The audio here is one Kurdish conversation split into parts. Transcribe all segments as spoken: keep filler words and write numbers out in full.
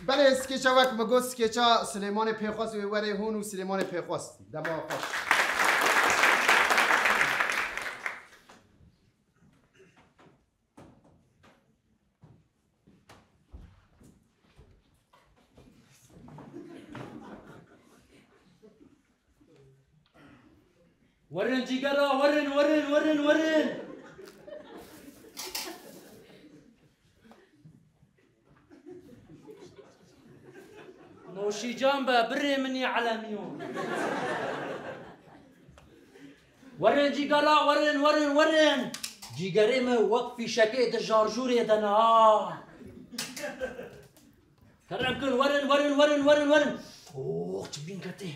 Belê, skêça wek min got, skêça Silêmanê Pêxwest, wê werê hûn û Silêmanê Pêxwest. Dema xweş. Werin cîgera, werin, werin, werin, werin. Noşîcan be, birê min î elemiyo. Werin cîgera, werin, werin, werin. Cîgerê min wek fîşekê di jarjûrê de ne ha. Kerem kin, werin, werin, werin, werin, werin. Oh, çi bîn ketê.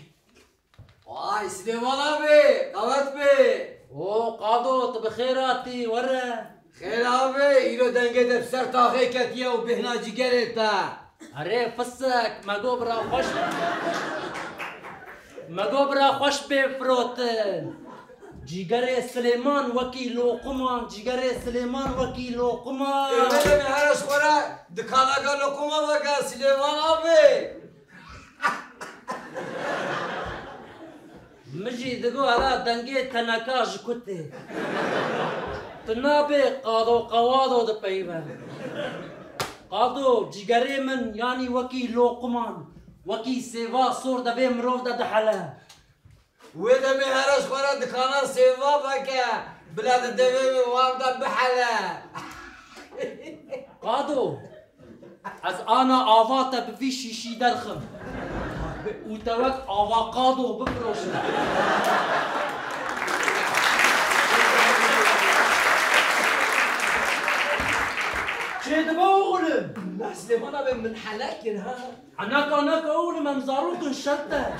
Vay, Silêman abi, qewet bê. O, Qado, tu bi xêr hatî, were. Xêr abi, îro dengê te bi ser taxê ketiye û bêhna cîgerê te. Erê, fisek, me got bira xweş, me got bira xweş bê firotin. Cîgerê Silêman wekî loqiman, cîgerê Silêman wekî loqiman. Ê, belê, here ji xwe re dikaneke loqima veke, Silêman abi. Min jî digot, hela dengê teneka ji ku tê. Tu nabê qado qewado dipeyive. Qado, cîgerê min, yanî wekî loqiman, wekî sêva sor de vê mirov de dihele. Wê demê here ji xwe re dikana sêva veke, bila di devê wê wan de bihele. Qado, ez ana ava te bi vî şîşî derxim û te wek avokado bifiroşim. Çêdibe oxlim. Na Silêman abi, min hele kir ha. Anaka naka oğlum, em zarok in, şert e.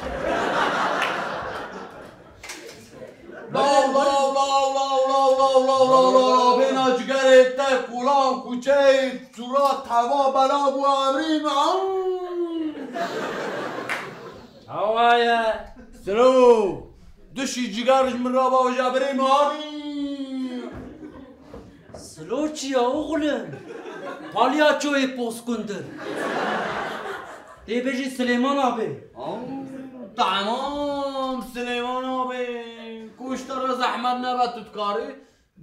Law, law, law, law, law, law, law, law, law, law, bêna cigerê te, kulan, kuçeyê, surat, heva, bela bû, emrî me, aw. Awa ye. Silo, dişî ciger ji min re bavêje, birê me, anî. Silo çi ya oğlum? Palyaçoyê poskundir. Tê bêjî Silêman abi. Aw, tamam Silêman abi. Ku ji te re zehmet nebe, tu dikarî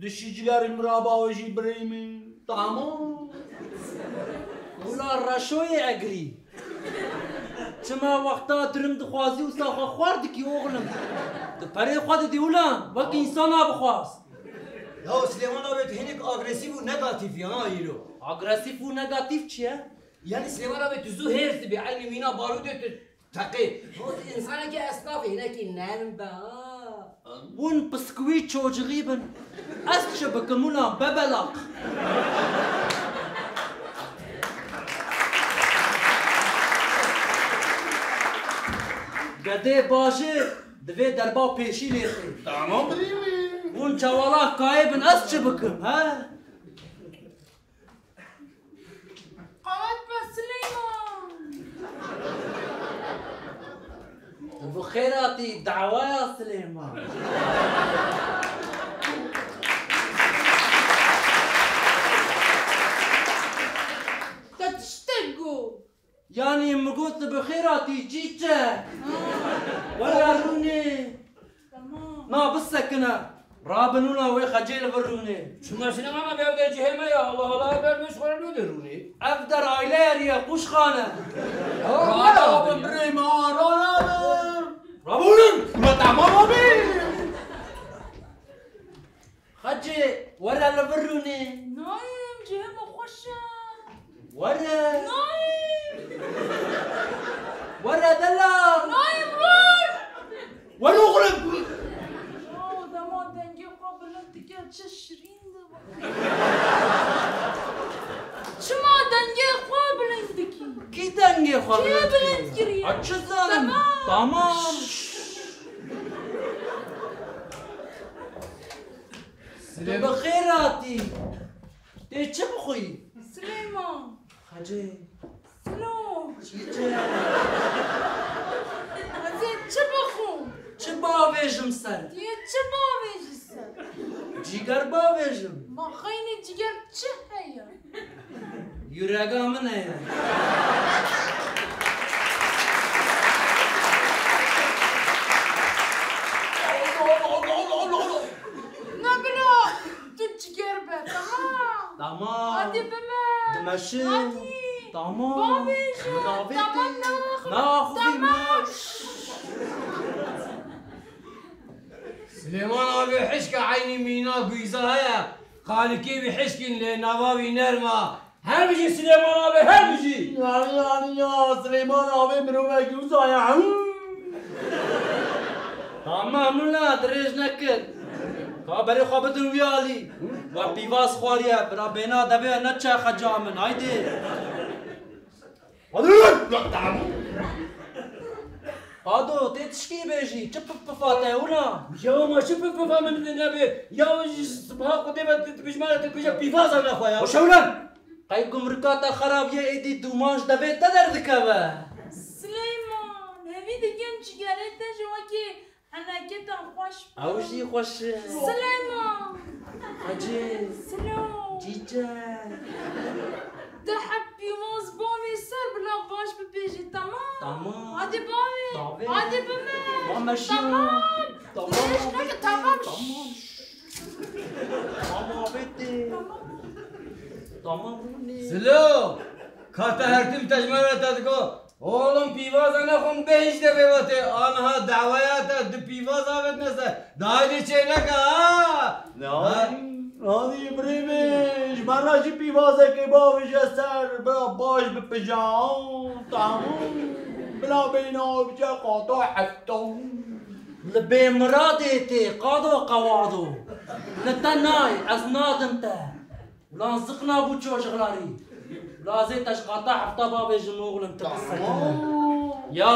dişî cigerê min re bavêjî, birê min. Tamam. Ula reşoyê egrî. Çima wexta dirim dixwazî wisa xwe xwar dikî oxlim? Tu perê xwe didî ulan, wek însana bixwaz. Ya Silêman abi, tu hinek agresîf û negatîf ya ha îro. Agresîf û negatîf çi ye? Yani Silêman abi, tu zû hêrs dibî, eynî mîna barûdê tu teqî. Ho, tu însanekî esnaf, hinekî nerm be ha. Hûn piskwî çocixî bin. Ez çi bikim ulan bebelaq? Gedê bajêr divê derba pêşî lê xê. Tamam birî wî. Hûn çewala kayê bin, ez çi bikim, he? Qewet be Silêman. Tu bi xêr hatî dawaya Silêman. Te tiştek got. Yanî min got tu bi xêr hatî, çîçe. Ha. Were rûnê. Tamam. Na bisekine. Rabin ûna wê xecê li vir rûnê. Çima Silêman abi, ev der cihê me ya, Allah Allah, ev der min ji xwe re nû de rûnê. Ev der aile yeriye, qûşxane. Ya, rabin birê me, rana bin. Rabûnin. Ula tamam abi. Xecê, were li vir rûnê. Nayêm, cihê me xweş e. Were. Nayêm. Were delal. Nayêm, were. Were oxlim. Ya, dema dengê xwe bilind dike, çi şirîn dibe. Çima dengê xwe bilind dikî? Kî dengê xwe bilind kiriye? Kê bilind kiriye? Ha, çi zanim? Tamam. Tamam. Tu bi xêr hatî. Tê çi bixwî? Silêman. Xecê. Silo. Çîçe. Ez ê çi bixwim? Çi bavêjim ser? Tu yê çi bavêjî ser? Cîger bavêjim. Ma xeynî cîger çi heye? Yurega min heye. Dimeşin. Hadi. Tamam. Bavêje. Min avêtê. Tamam, naxwe. Naxwe. Tamam. Şşş. Silêman abi hişka eynî mîna guyza heye. Qalikê wî hişkîn lê nava wî nerm a. Her bijî Silêman abi, her bijî. Ya, ya, ya, Silêman abi mirovek wisa ye. Hû. Tamam mila, dirêj nekir. Ka berê xwe bidin wî alî. We pîvaz xwariye, bira bêna devê we neçe xeca min, haydi. Hadi lan! Qado, tê tişkî bêjî, çi pif pifa te wina? Ya ma çi pif pifa min nebe? Ya ji sibaha xwe dê ve tu bijmare tu bêje pîvaza nexwe ya. Xweşe wina! Qey gumrika te xerab ye, êdî dûman ji devê te derdikeve. Sileyman, hevî dikim çigerê te ji wekî henekê te xweş be. Ew jî xweş e. Sileyman. Hacî. Silo. Cîce. De hep pîvaz bavê ser bila baş bibêjî, tamam? Tamam. Hadi bavê. Bavê. Hadi bime. Bame şî. Tamam. Tamam. Dirêj neke, tamam. Tamam. Tamam, bitti. Tamam, hûnê. Silo, ka te her tim tecmara te digo, oğlum pîvaza nexwin bêhişte bê vatê, anha dawaya te di pîvaza vetnese, dayê çê neke ha. Ne ha? Hadi, hadi birê min, ji me re jî pîvazekê bavêje ser, bira baş bipije, tamam, bila bêhna biçe qata heftan. Li bêmiradê tê, qado qewado. Li te nayê, ez nadim te. Ulan ziqna bû çojixlarî. Lazê te ji qata hefta bavêjim oxlim, tu bisekine. Tamam. Ya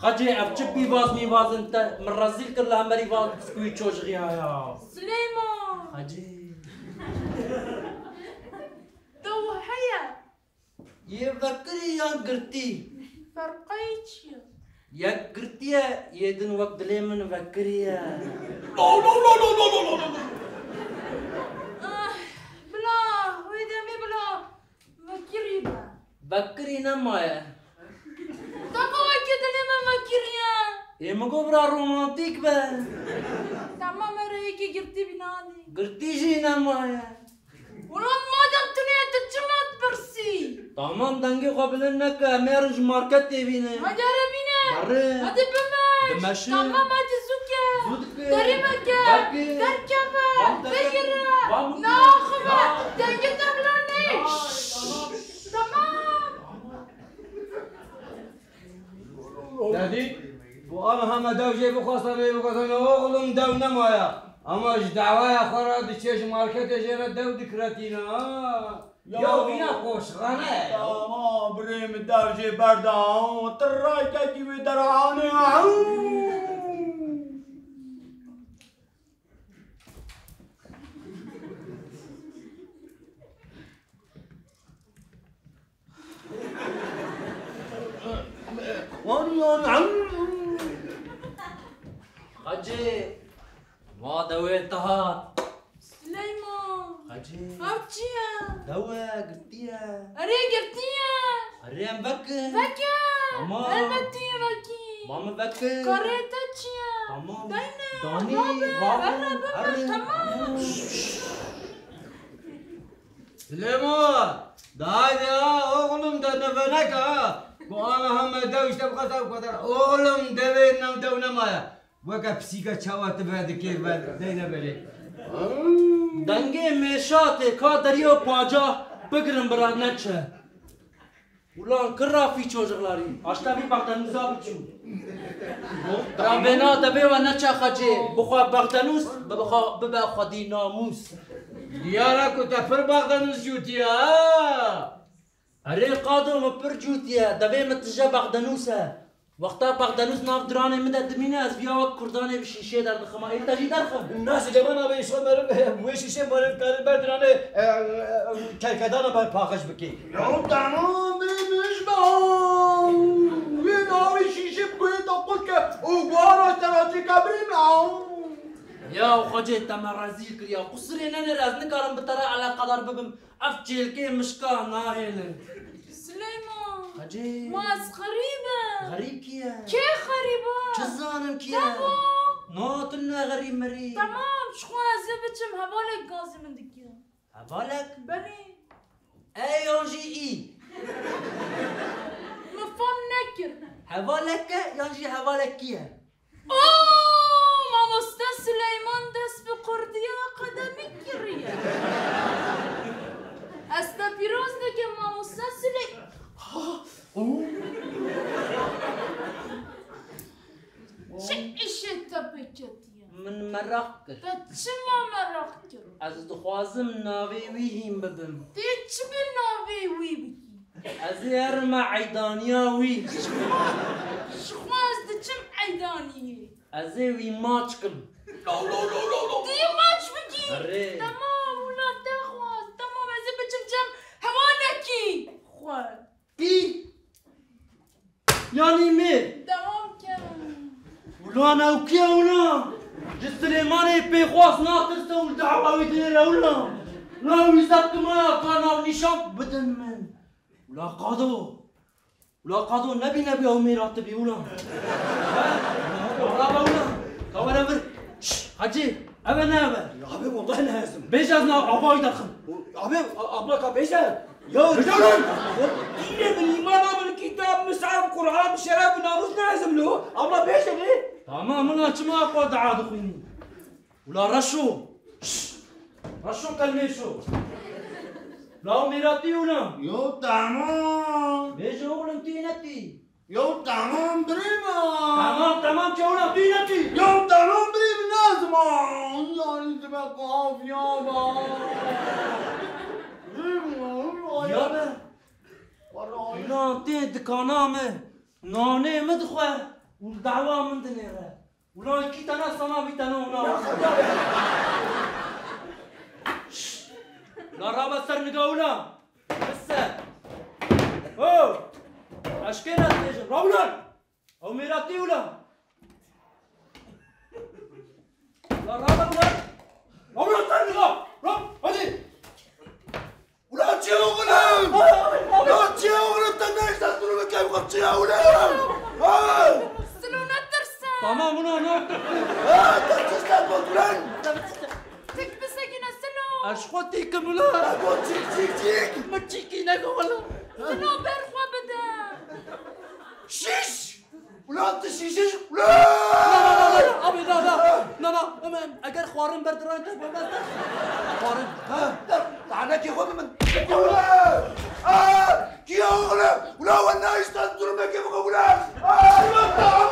Xecê, ev çi pîvaz mîvaz in te min rezîl kir li hemberî van biskûyî çojixî haya. Silêman! Xecê. Dew heye. Yê vekirî yan girtî? Ferqeyê çi ye? Yek girtî ye, yê din wek dilê min vekirî ye. No, no, no. Ah, bila, wê demê bila vekirî be. Vekirî nemaye. Dema wekî dilê min vekirî ye. Ê min got bira romantîk be. Tamam, erê yekî girtî bîne hadi. Girtî jî nemaye. Ulan madem tune ye, tu çima dipirsî? Tamam, dengê xwe bilind neke, em ê herin ji marketê bînin. Hadi here bîne. Berê. Hadi bime. Dimeşin. Tamam, hadi zû ke. Zû dike. Derî veke. Veke. Derkeve. Van deke. Vegire. Van mutlu. Naxive. Na. Dengê te bilind neyê. Na, tamam. Tamam. Dedî, ku aniha me dew jê bixwesta bê bigotana, oxlim dew nemaye. Ama ji dawaya xwe re diçe ji marketê jê re dew dikiretîne, ha. Ya, ya vîna qoşxane ye. Ama birê min dew jê berda, ha. Tiraytekî wê derane, ha. Hacê, ma dewê te hat. Sileyman. Hacê. Ev çi ye? Dew e, girtî ye. Erê, girtî ye. Erê, em vekin. Vekin. Tamam. Elbet tu yê vekî. Ba min vekin. Karê te çi ye? Tamam. Deyne. Danî, ba min, erê, erê, tamam. Tamam. Silêman, dayê ha, oxlim de neveneke ha. Ku ana heme dew işte bu kadar, bu kadar. Oxlim devê nem dew nemaye. Weke pisîka çawa tu vedikê ve deyne berê. Dengê mêşatê ka deriya paca bigirin bira neçe. Ulan kira fîço jixlarî. Aşta vî Baxdenûza biçû. Rabêna devê we neçe xecê. Bixwe Baxdenûz, bixwe bibe xwedî namûs. Diyar e ku te pir Baxdenûz cûtiye ha. Erê qado min pir cûtiye. Devê min tije Baxdenûz e. Wexta Baxdenûz nav diranê min de dimîne, ez viya wek kurdanê bi şîşê derdixima. Ê te jî derxim. Na Silêman abi, şo meriv, wê şîşê meriv karin ber diranê, e, e, kerkedana ber paqij bikî. Ya tamam, bimîş be. Wê navê şîşê bi guhê te qut ke û guhara te ra çêke birî me. Ya xecê te me rezîl kiriya. Qusirê nenêr, ez nikarim bi te re eleqedar bibim. Ev çêlkê mişka nahêlin. Sileyman. Hacê. Ma ez xerîb im. Xerîb kî ye? Kê xerîb e? Çi zanim kî ye? Tamam. Na tu ne xerîb merîb. Tamam, ji xwe ez ê biçim, hevalek gazê min dike. Hevalek? Belê. Ey Hevalek e yan jî hevalekî ye? Oo, mamoste Sileyman dest bi kurdiya akademîk kiriye. Ez te pîroz dikim mamoste Siley-, Çi îşê te pê ketiye? Min meraq kir. Te çima meraq kir? Ez dixwazim navê wî hîn bibim. Tê çi bi navê wî bikî? Ez ê herime eydaniya wî. Ji xwe ez diçim eydaniyê. Ez ê wî maç kim. Law, law, law, law, law. Tê maç bikî? Erê. Temam, wila te xwest. Temam, ez ê biçim cem hevalekî xwe. Pî. Yanî me. Dewam ke. Ulan ew kî ye wina? Ji Silêmanê pê xwest natirse û li dehwa wî dinêre wina. Wila wî zeb kima ya ka nav nîşan bidin min. Wila qado. Wila qado nebî nebî ew mêra tu bî wina. Wala be wina. Ka were vir. Şş, Hecî, ev e ne ev e? Abi, wallahi ne ezim. Bêje ez nav avayî derxim. Abi, a-, abla ka bêje. Ya, Hocam! Dînê min, îmana min, kitab, mis'ab, Qur'an, şeref, namûs ne ezim lo. Abla bêje lê. Tamam, min a çima xwe dua dixwînî? Ula Reşo. Şşş. Reşo kelmê şo. La o mêra tî û na? Yo, tamam. Bêje oğlum tî ne tî? Yo, tamam, birî min. Tamam, tamam, çewna, tî ne tî? Yo, tamam, birî min, ne ziman. Yani, demek o, av ya, ba. Birî min, ay. Ya be. Vallahi. Ulan tê dikana me, nanê min dixwe û li dehwa min dinêre. Ulan kî te ne sana vî te ne ona. Şşş. La rabe ser niga ula. Bise. Ho! Eşkê ne dibêjin? Rawlan! Ew mêra tê wila. La rabe wila. Rawlan ser niga. Raw, hadi. Ula çi oğlum? Ay, ay, ay. Ya çi oğlum, te ne işte durumu kevga çi oğlum? Ha! Silo ne tirse? Tamam ulan ne? Ha, te tirse bu ulan. Tek bisekine Silo. Aşko tekim ulan. Ago çik çik çik. Ma çikine go ulan. Silo ber xwe bide. Şiş! Ulan tu şiş şiş! Ulan! Na, na, na, na, abi, na, na. Na, na, em, em, eger xwarin ber diran te, ben, ben, xwarin. Ha, tanekê xwe bi min. Ulan! Aa! Kiya oğlum? Ulan, we ne işten durumeke bu ulan? Aa! Ulan, tamam!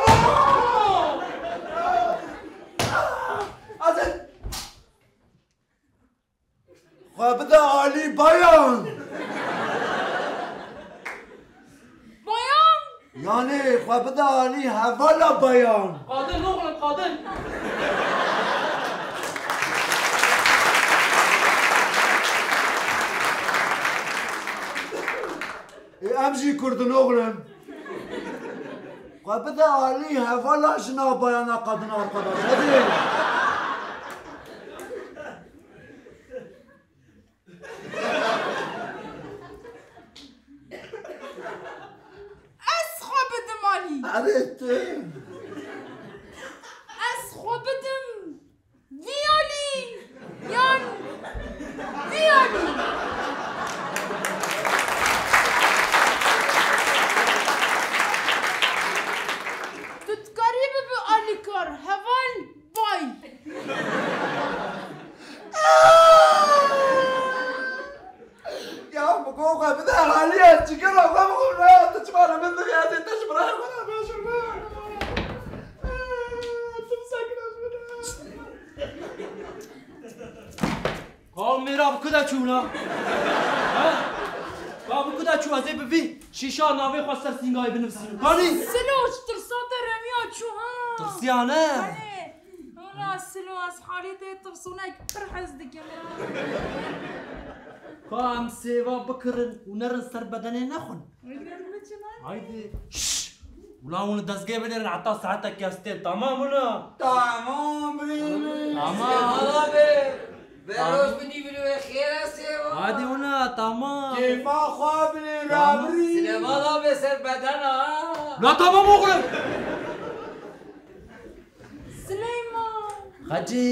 Azın! Xwe bide alî bayan. Bayan? Yanî xwe bide alî hevala bayan. Qadın oğlum, qadın. E, em jî Kurd in oğlum. Xwe bide alî hevala jina bayana kadın arkadaş. Hadi. Ez xwe bidim alî. Erê tu. Ez xwe bidim vî alî. Yan vî alî. Tu dikarî bibi alîkar, heval. Vay! Ya, bi go xwe bide haliye, çikira xwe bi xwe, tu çima li min dixê, ez ê te ji birayê xwe re bêjim. Tu bi sekine ji min. Ka mêra bi ku de çû na? He? Ka bi ku de çû, ez ê bi vî şîşa navê xwe ser sîngayê binivîsînim. Kanî? Silo, ji tirsa te remiya çû, ha? Tirsiya ne? Belê. Wela Silo, ez halê te tirsûnek pir hez dikim, ha. Ka em sêva bikirin û nerin ser bedenê nexwin. Haydi. Şşş! Ulan hûn dezgeh bidêrin heta saetekê ez tên. Tamam wina? Tamam birî min. Tamam. Sêva abi. Beroş bidî bidî wê xêr e sêva. Hadi wina, tamam. Kêfa xwe binê. Tamam. Rabirî. Sêva abi ser bedena. La tamam oğlum. Sileyman. Hacı.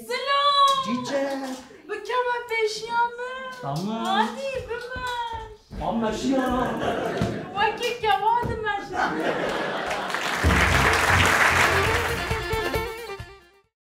Silo. Çiçek. Bikeve pêşiya min. Tamam. Hadi bibe. Tamam, şiya. Wekî